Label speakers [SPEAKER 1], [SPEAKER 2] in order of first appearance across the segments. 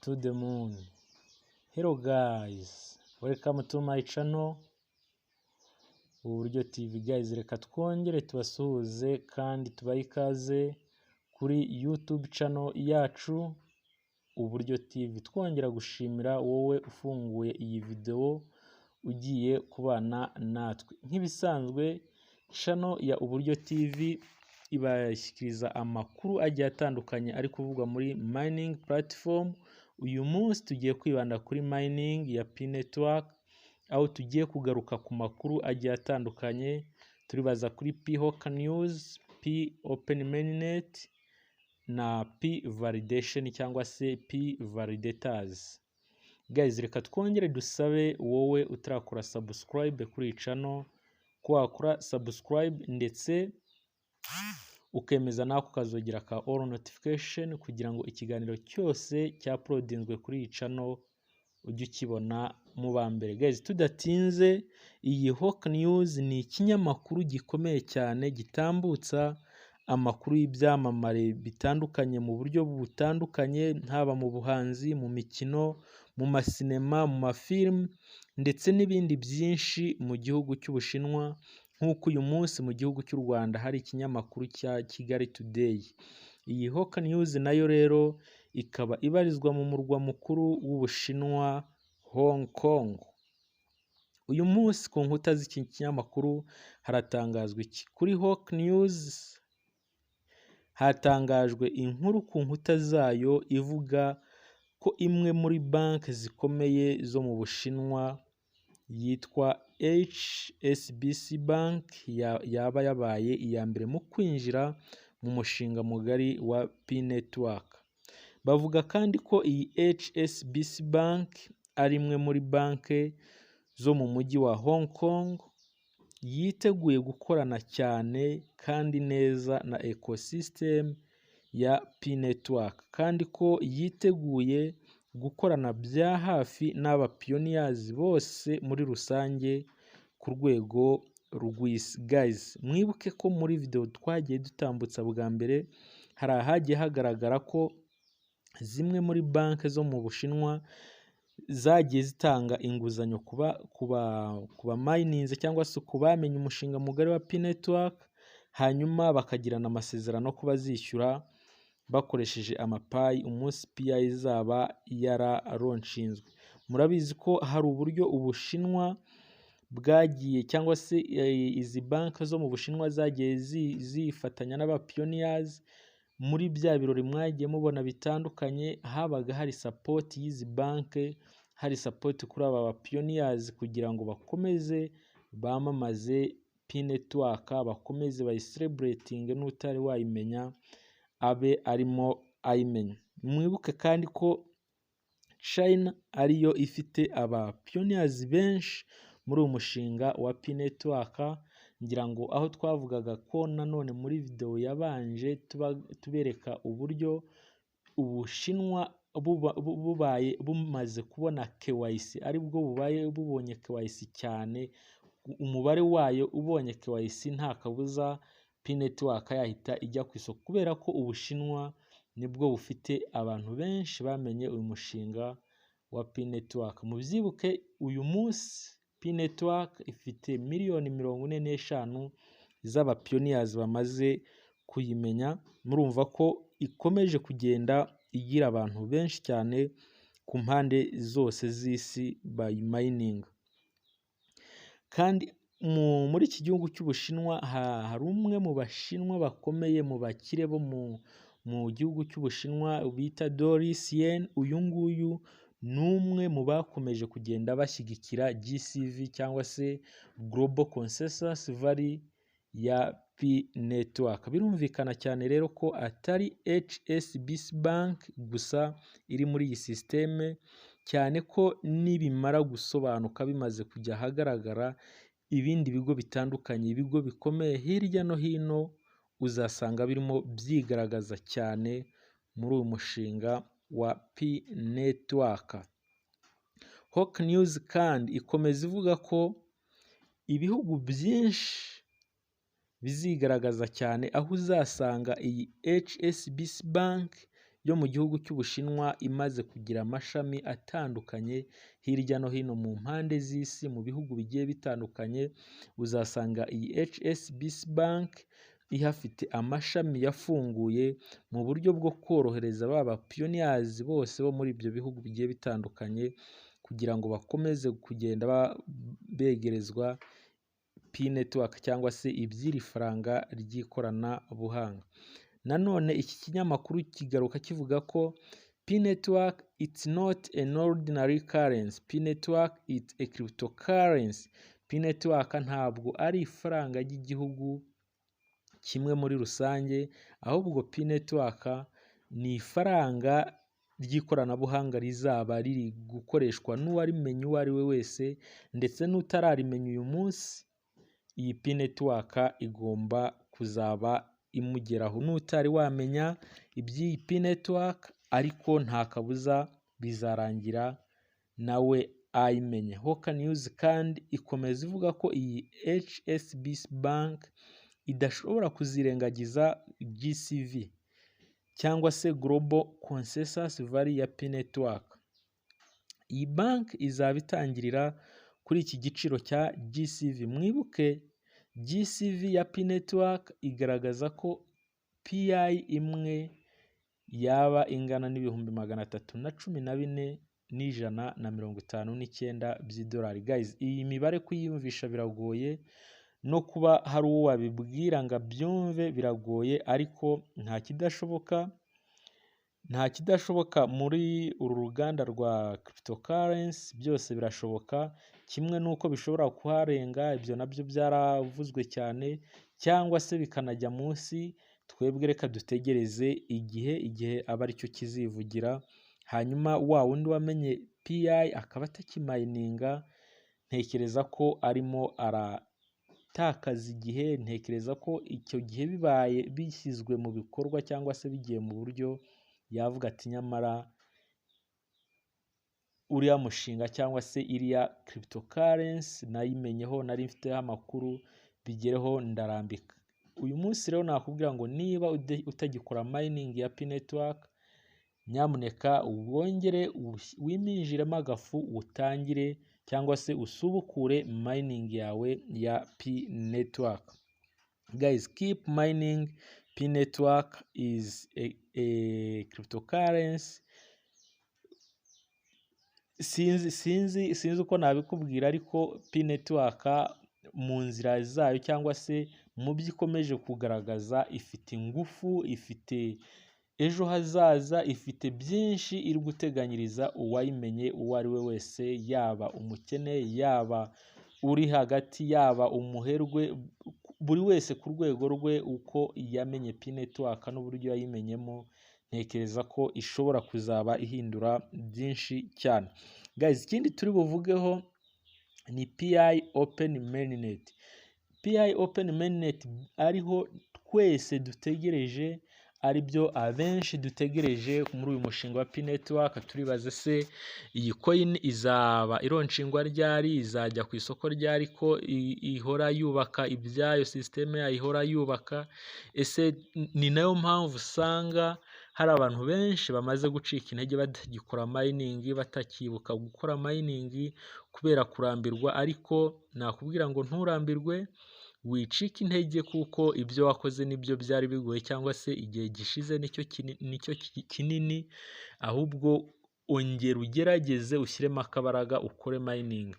[SPEAKER 1] To the moon. Hello guys, welcome to my channel Uburyo TV. Guys, reka twongere tubasuhuze kandi tubahe ikaze kuri YouTube channel yacu Uburyo TV. Twongera gushimira wowe ufunguye iyi video ugiye kubana natwe. Nk'ibisanzwe, channel ya Uburyo TV ibashyikiriza amakuru agiye atandukanye ari kuvugwa muri mining platform. Uyu munsi tugiye kwibanda kuri mining ya Pi Network, aho tugiye kugaruka ku makuru agiye atandukanye. Turibaza kuri Pi Hawk News, Pi Open Mainnet na Pi Validation cyangwa se Pi Validators. Guys, reka twongere dusabe wowe utarakora subscribe kuri iyi channel ko wakora subscribe, ndetse ukemeza n'ako kazogera ka all notification, kugira ngo ikiganiro cyose cyauploadinzwe kuri iyi channel ujye ukibona mu ba mbere. Guys, tudatinze, iyi Hawk News ni ikinyamakuru gikomeye cyane gitambutsa amakuru y'ibyamamare bitandukanye mu buryo butandukanye, haba mu buhanzi, mu mikino, mu masinema, mu mafilmu ndetse n'ibindi byinshi mu gihugu cy'Ubushinwa, nk'uko uyu munsi mu gihugu cy'u Rwanda hari ikinyamakuru cya Kigali Today. Iyi Hawk News nayo rero ikaba ibarizwa mu murwa mukuru w'Ubushinwa, Hong Kong. Uyu munsi ku nkuta z'iki kinyamakuru haratangazwa iki? Kuri Hawk News hatangajwe inkuru ku nkuta zayo ivuga ko imwe muri banki zikomeye zo mu Bushinwa yitwa HSBC Bank yaba yabaye iya mbere mu kwinjira mu mushinga mugari wa Pi Network. Bavuga kandi ko iyi HSBC Bank ari imwe muri banki zo mu mujyi wa Hong Kong yiteguye gukorana cyane kandi neza na ecosystem ya Pi Network, kandi ko yiteguye gukorana bya hafi n'aba pioneers bose muri rusange ku rwego rw'isi. Guys, mwibuke ko muri video twagiye dutambutsa bwa mbere hari ahagiye hagaragara ko zimwe muri banki zo mu Bushinwa zagiye zitanga inguzanyo ku bamayininze cyangwa se ku bamenye umushinga mugari wa Pi Network, hanyuma bakagirana amasezerano ko bazishyura bakoresheje amaPi umunsi Pi izaba yaralaunchinzwe. Murabizi ko hari uburyo Ubushinwa bwagiye, cyangwa se izi banki zo mu Bushinwa zagiye zifatanya n'aba pioneers muri bya birori mwagiye mubona bitandukanye. Habaga hari support y'izi banki, hari support kuri aba ba pioneers kugira ngo bakomeze bamamaze Pi Network, bakomeze bayicelebratinge, n'utari wayimenya abe arimo ayimenya. Mwibuke kandi ko China ariyo ifite aba pioneers benshi muri uyu mushinga wa Pi Network. Ngira ngo aho twavugaga ko nanone muri video yabanje tuba tubereka uburyo Ubushinwa bubaye bumaze kubona KYC, aribwo bubaye bubonye KYC cyane, umubare wayo ubonye KYC, nta kabuza Pi Network yahita ijya ku isoko, kubera ko Ubushinwa nibwo bufite abantu benshi bamenye uyu mushinga wa Pi Network. Mubyibuke, uyu munsi Pi Network ifite miliyoni 45 z'aba pioneers bamaze kuyimenya. Murumva ko ikomeje kugenda igira abantu benshi cyane ku mpande zose z'isi bayimayininga. Kandi muri iki gihugu cy'Ubushinwa hari umwe mu Bashinwa bakomeye, mu bakire bo mu gihugu cy'Ubushinwa bita Doris Yen. Uyu nguyu ni umwe mu bakomeje kugenda bashyigikira GCV cyangwa se Global Consensus Value ya Pi Network. Birumvikana cyane rero ko atari HSBC Bank gusa iri muri iyi sisiteme, cyane ko nibimara gusobanuka, bimaze kujya ahagaragara, ibindi bigo bitandukanye, ibigo bikomeye hirya no hino, uzasanga birimo byigaragaza cyane muri uyu mushinga wa Pi Network. Hawk News kandi ikomeza ivuga ko ibihugu byinshi bizigaragaza cyane, aho uzasanga iyi HSBC Bank yo mu Bushinwa yo mu gihugu cy'Ubushinwa imaze kugira amashami atandukanye hirya no hino mu mpande z'isi, mu bihugu bigiye bitandukanye. Uzasanga iyi HSBC Bank ihafite amashami yafunguye mu buryo bwo korohereza ba pioneers bose bo muri ibyo bihugu bigiye bitandukanye, kugira ngo bakomeze kugenda begerezwa Pi Network cyangwa se iby'iri faranga ry'ikoranabuhanga. Nanone iki kinyamakuru kigaruka kivuga ko Pi Network, it's not an ordinary currency. Pi Network, it's a cryptocurrency. Pi Network ntabwo ari ifaranga ry'igihugu kimwe muri rusange, ahubwo Pi Network ni ifaranga ry'ikoranabuhanga rizaba riri gukoreshwa n'uwarimenye uwo ari we wese, ndetse n'utararimenya uyu munsi, iyi Pi Network igomba kuzaba imugeraho. N'utari wamenya iby'iyi Pi Network, ariko nta kabuza bizarangira nawe ayimenye. Hoka News kandi ikomeza ivuga ko iyi HSBC Bank idashobora kuzirengagiza GCV cyangwa se Global Consensus Value ya Pi Network. Iyi banki izaba itangirira kuri iki giciro cya GCV. Mwibuke GCV ya Pi Network igaragaza ko PI imwe yaba ingana n'314,159 by'idolari. Guys, iyi mibare kuyiyumvisha biragoye, no kuba hari uwo wabibwira ngo abyumve biragoye, ariko nta kidashoboka, nta kidashoboka muri uru ruganda rwa cryptocurrency, byose birashoboka. Kimwe n'uko bishobora kuharenga, ibyo nabyo byaravuzwe cyane, cyangwa se bikanajya munsi. Twebwe reka dutegereze igihe aba aricyo kizivugira. Hanyuma wa wundi wamenye PI akaba atakimininga, ntekereza ko arimo aratakaza igihe. Ntekereza ko icyo gihe bibaye bishyizwe mu bikorwa cyangwa se bigiye mu buryo, yavuga ati: "Nyamara uriya mushinga cyangwa se iriya cryptocurrency nayimenyeho, nari mfiteho amakuru, bigereho ndarambika." Uyu munsi rero nakubwira ngo niba utagikora mining ya Pi Network, nyamuneka wongere wiminjiremo agafu, utangire cyangwa se usubukure mining yawe ya Pi Network. Guys, keep mining. Pi Network is a cryptocurrency. Sinzi uko nabikubwira, ariko Pi Network mu nzira zayo cyangwa se mu byo ikomeje kugaragaza, ifite ingufu, ifite ejo hazaza, ifite byinshi iri guteganyiriza uwayimenye uwo ari we wese, yaba umukene, yaba uri hagati, yaba umuherwe, buri wese ku rwego rwe uko yamenye Pi Network n'uburyo yayimenyemo. Ntekereza ko ishobora kuzaba ihindura byinshi cyane. Guys, ikindi turi buvugeho ni PI Open Mainnet. PI Open Mainnet ariho twese dutegereje, aribyo abenshi dutegereje muri uyu mushinga wa Pi Network. Turibaze se iyi coin izaba ilaunchingwa ryari, izajya ku isoko ryari, ko ihora yubaka ibyayo, système yayo ihora yubaka? Ese ni nayo mpamvu usanga hari abantu benshi bamaze gucika intege, batagikora mining, batakibuka gukora mining kubera kurambirwa? Ariko nakubwira ngo nturambirwe, wicike intege, kuko ibyo wakoze nibyo byari bigoye cyangwa se igihe gishize nicyo kinini. Ahubwo ongera ugerageze, ushyiremo akabaraga, ukore mining.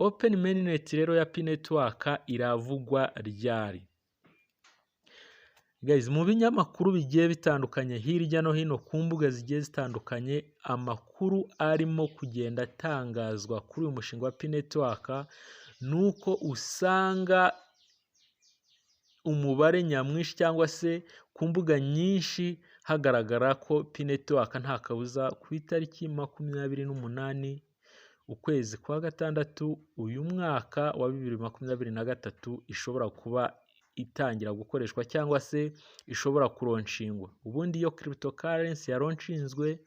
[SPEAKER 1] Open Mainnet rero ya Pi Network iravugwa ryari? Guys, mu binyamakuru bigiye bitandukanye hirya no hino, ku mbuga zigiye zitandukanye, amakuru arimo kugenda atangazwa kuri uyu mushinga wa Pi Network ni uko usanga umubare nyamwinshi cyangwa se ku mbuga nyinshi hagaragara ko Pi Network nta kabuza ku itariki 28 ukwezi kwa gatandatu uyu mwaka wa 2023 ishobora kuba itangira gukoreshwa cyangwa se ishobora kulaunchinga. Ubundi iyo cryptocurrency yalaunchinzwe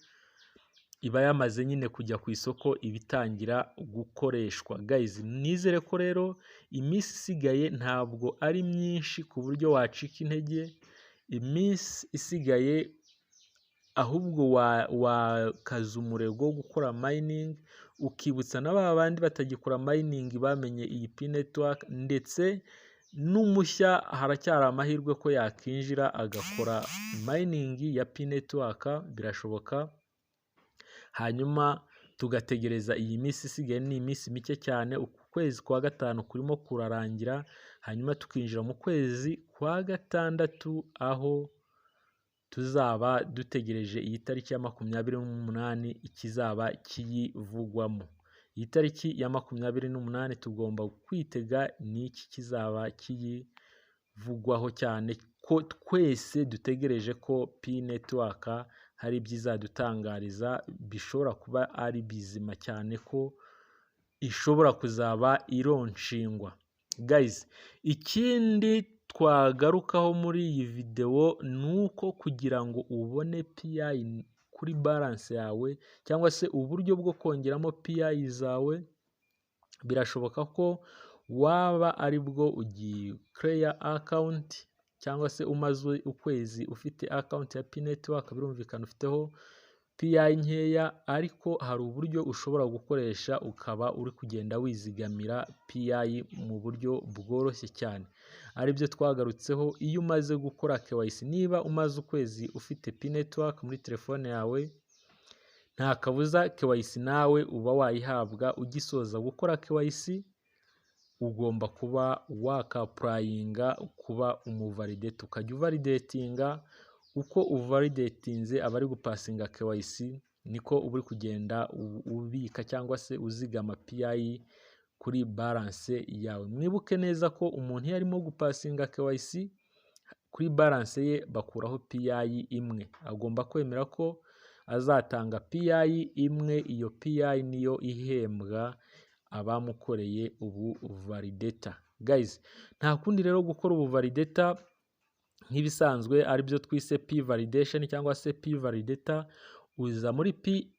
[SPEAKER 1] iba yamaze nyine kujya ku isoko, iba itangira gukoreshwa. Guys, nizere ko rero iminsi isigaye ntabwo ari myinshi ku buryo wacika intege. Iminsi isigaye Ahubwo wakaza umurego wo gukora mining, ukibutsa na ba bandi batagikora mining bamenye iyi Pi Network, ndetse n'umushya haracyari amahirwe ko yakinjira agakora mining ya Pi Network, birashoboka. Hanyuma tugategereza iyi minsi isigaye, ni iminsi mike cyane. Uku kwezi kwa gatanu kurimo kurarangira, hanyuma tukinjira mu kwezi kwa gatandatu, aho tuzaba dutegereje iyi tariki ya 28 ikizaba kiyivugwamo. Iyi tariki ya 28 tugomba kwitega n'iki kizaba kiyivugwaho, cyane ko twese dutegereje ko Pi Network hari ibyo izadutangariza bishobora kuba ari bizima, cyane ko ishobora kuzaba ilaunchingwa. Guys, ikindi twagarukaho muri iyi videwo ni uko kugira ngo ubone Pi kuri balance yawe, cyangwa se uburyo bwo kongeramo Pi zawe, birashoboka ko waba ari bwo ugikereya account, cyangwa se umaze ukwezi ufite account ya Pi Network, birumvikana ufiteho Pi nkeya, ariko hari uburyo ushobora gukoresha ukaba uri kugenda wizigamira Pi mu buryo bworoshye cyane, aribyo twagarutseho. Iyo umaze gukora KYC, niba umaze ukwezi ufite Pi Network muri telefone yawe, nta kabuza KYC nawe uba wayihabwa. Ugisoza gukora KYC, ugomba kuba wakapplyinga kuba umuvalidator, ukajya uvalidatinga. Uko uvalidatinze abari gupassinga KYC, niko uba uri kugenda ubika cyangwa se uzigama Pi kuri balance yawe. Mwibuke neza ko umuntu iyo arimo gupassinga KYC, kuri balance ye bakuraho Pi imwe. Agomba kwemera ko azatanga Pi imwe. Iyo Pi niyo ihembwa abamukoreye ubu validator. Guys, nta kundi rero, gukora ubu validator nk'ibisanzwe, aribyo twise Pi validation cyangwa se Pi validator, uza muri Pi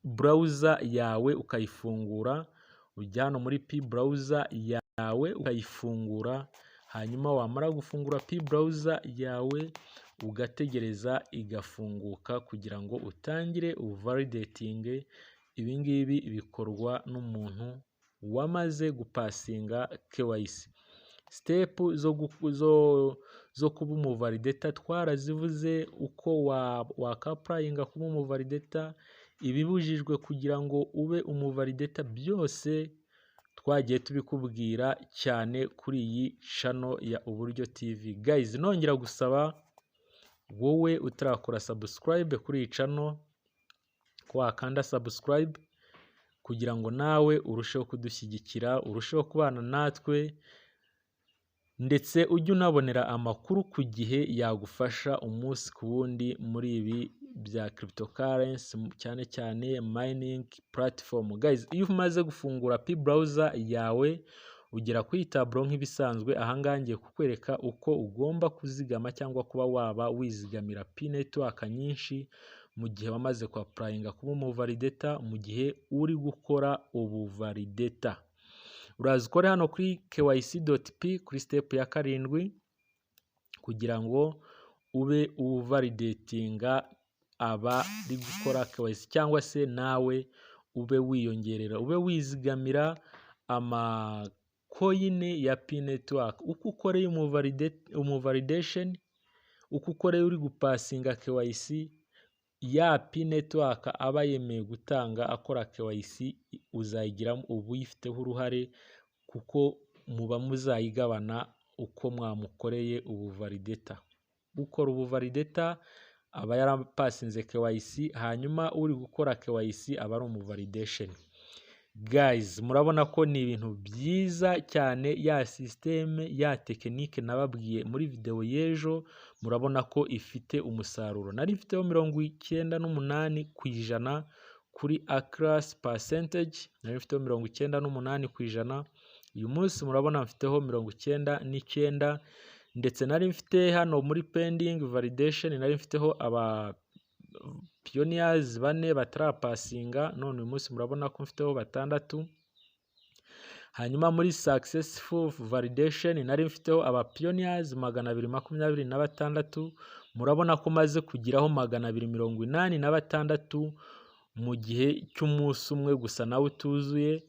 [SPEAKER 1] Browser yawe ukayifungura. Ujya hano muri Pi Browser yawe ukayifungura, hanyuma wamara gufungura Pi Browser yawe, ugategereza igafunguka kugira ngo utangire uvalidatinge. Ibi ngibi bikorwa n'umuntu wamaze gupassinga KYC. Step zo kuba umuvalidator twarazivuze, uko wakapplyinga kuba umuvalidator, ibibujijwe kugira ngo ube umuvalidator, byose twagiye tubikubwira cyane kuri iyi channel ya Uburyo TV. Guys, nongera gusaba wowe utarakora subscribe kuri iyi channel ko wakanda subscribe kugira ngo nawe urusheho kudushyigikira, urusheho kubana natwe, ndetse ujye unabonera amakuru ku gihe yagufasha umunsi ku wundi muri ibi bya cryptocurrency, cyane cyane mining platform. Guys, iyo umaze gufungura Pi Browser yawe, ugera kuri tableau nk'ibisanzwe. Ahangaha ngiye kukwereka uko ugomba kuzigama cyangwa kuba waba wizigamira Pi Network nyinshi mu gihe wamaze kwapplyinga kuba umuvalidator, mu gihe uri gukora ubuvalidator. Uraza ukore hano kuri kyc.pi kuri step ya 7 kugira ngo ube uvalidatinga abari gukora KYC, cyangwa se nawe ube wiyongerera, ube wizigamira amacoin ya Pi Network. Uko ukoreye umuvalidation, uko ukoreye uri gupassinga KYC, ya Pi Network aba yemeye gutanga akora KYC, uzayigiramo uba uyifiteho uruhare, kuko muba muzayigabana uko mwamukoreye ubuvalidator. Ukora ubuvalidator aba yarapassinze KYC, hanyuma uri gukora KYC aba ari umuvalidation. Guys, murabona ko ni ibintu byiza cyane. Ya système, ya technique nababwiye muri videwo y'ejo, murabona ko ifite umusaruro. Nari mfiteho 98% kuri accuracy percentage, nari mfiteho 98%. Uyu munsi murabona mfiteho 99. Ndetse nari mfite hano muri pending validation, nari mfiteho aba pioneers bane batarapassinga, none uyu munsi murabona ko mfiteho batandatu. Hanyuma muri successful validation nari mfiteho aba pioneers 226, Murabona ko maze kugiraho 286 mu gihe cy'umunsi umwe gusa nawe utuzuye.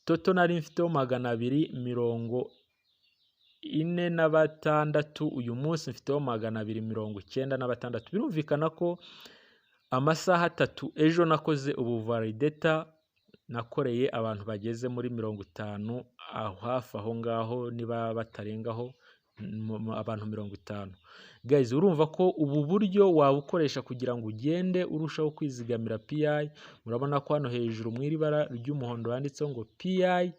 [SPEAKER 1] Total nari mfiteho 246, uyu munsi mfiteho 296. Birumvikana ko amasaha 3 ejo nakoze ubu validator, nakoreye abantu bageze muri 50, aho hafi aho ngaho, niba batarengaho abantu 50. Guys, urumva ko ubu buryo wabukoresha kugira ngo ugende urushaho kwizigamira PI. Murabona ko hano hejuru mu iri bara ry'umuhondo handitseho ngo "PI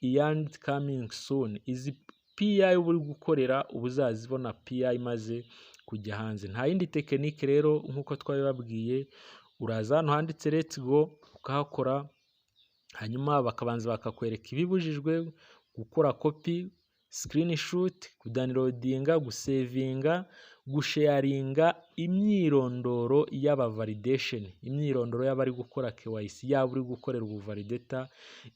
[SPEAKER 1] earned coming soon". Izi PI uba uri gukorera uba uzazibona PI imaze kujya hanze. Nta yindi technique rero, nk'uko twabibabwiye, uraza hano handitse "Let's go", ukahakora, hanyuma bakabanza bakakwereka ibibujijwe: gukora copy, screenshot, kudownloadinga, gusavinga, gusharinga imyirondoro y'aba validation, imyirondoro y'abari gukora KYC, yaba uri gukorera ubu validator.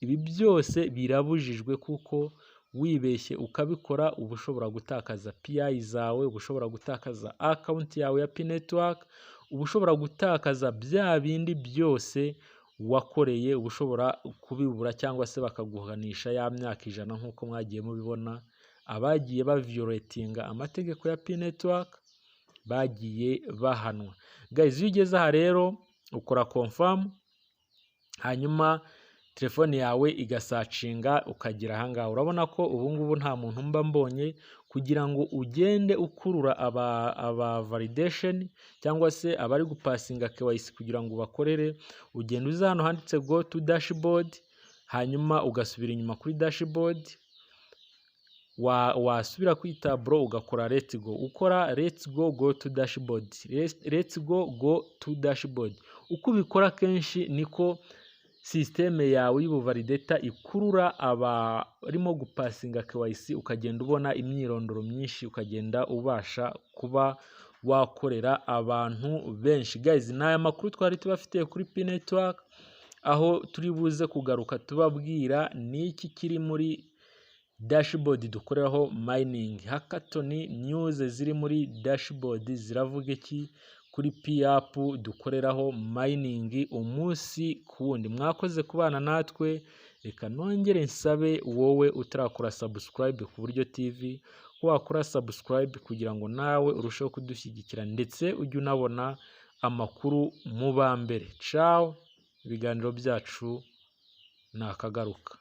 [SPEAKER 1] Ibi byose birabujijwe, kuko wibeshye ukabikora uba ushobora gutakaza PI zawe, uba ushobora gutakaza account yawe ya Pi Network, uba ushobora gutakaza bya bindi byose wakoreye, uba ushobora kubibura cyangwa se bakaguhanisha ya myaka 100, nk'uko mwagiye mubibona abagiye baviolatinga amategeko ya Pi Network bagiye bahanwa. Guys, iyo ugeze aha rero ukora confirm, hanyuma telefone yawe igasearchinga ukagera ahangaha. Urabona ko ubu ngubu nta muntu mba mbonye. Kugira ngo ugende ukurura aba validation cyangwa se abari gupassinga KYC kugira ngo ubakorere, ugenda uza hano handitse "Go to dashboard", hanyuma ugasubira inyuma kuri dashboard, wasubira kuri tableau ugakora "Let's go", ukora "Let's go", "Go to dashboard", "Let's go", "Go to dashboard". Uko ubikora kenshi niko système yawe y'ubu validator ikurura abarimo gupassinga KYC, ukagenda ubona imyirondoro myinshi, ukagenda ubasha kuba wakorera abantu benshi. Guys, ni aya makuru twari tubafitiye kuri Pi Network, aho turi buze kugaruka tubabwira n'iki kiri muri dashboard dukoreraho mining. Hackathon news ziri muri dashboard ziravuga iki kuri Pi app dukoreraho mining umunsi ku wundi? Mwakoze kubana natwe. Reka nongere nsabe wowe utarakora subscribe ku Buryo TV ko wakora subscribe kugira ngo nawe urusheho kudushyigikira, ndetse ujye unabona amakuru mu ba mbere. Ciao, ibiganiro byacu ni akagaruka.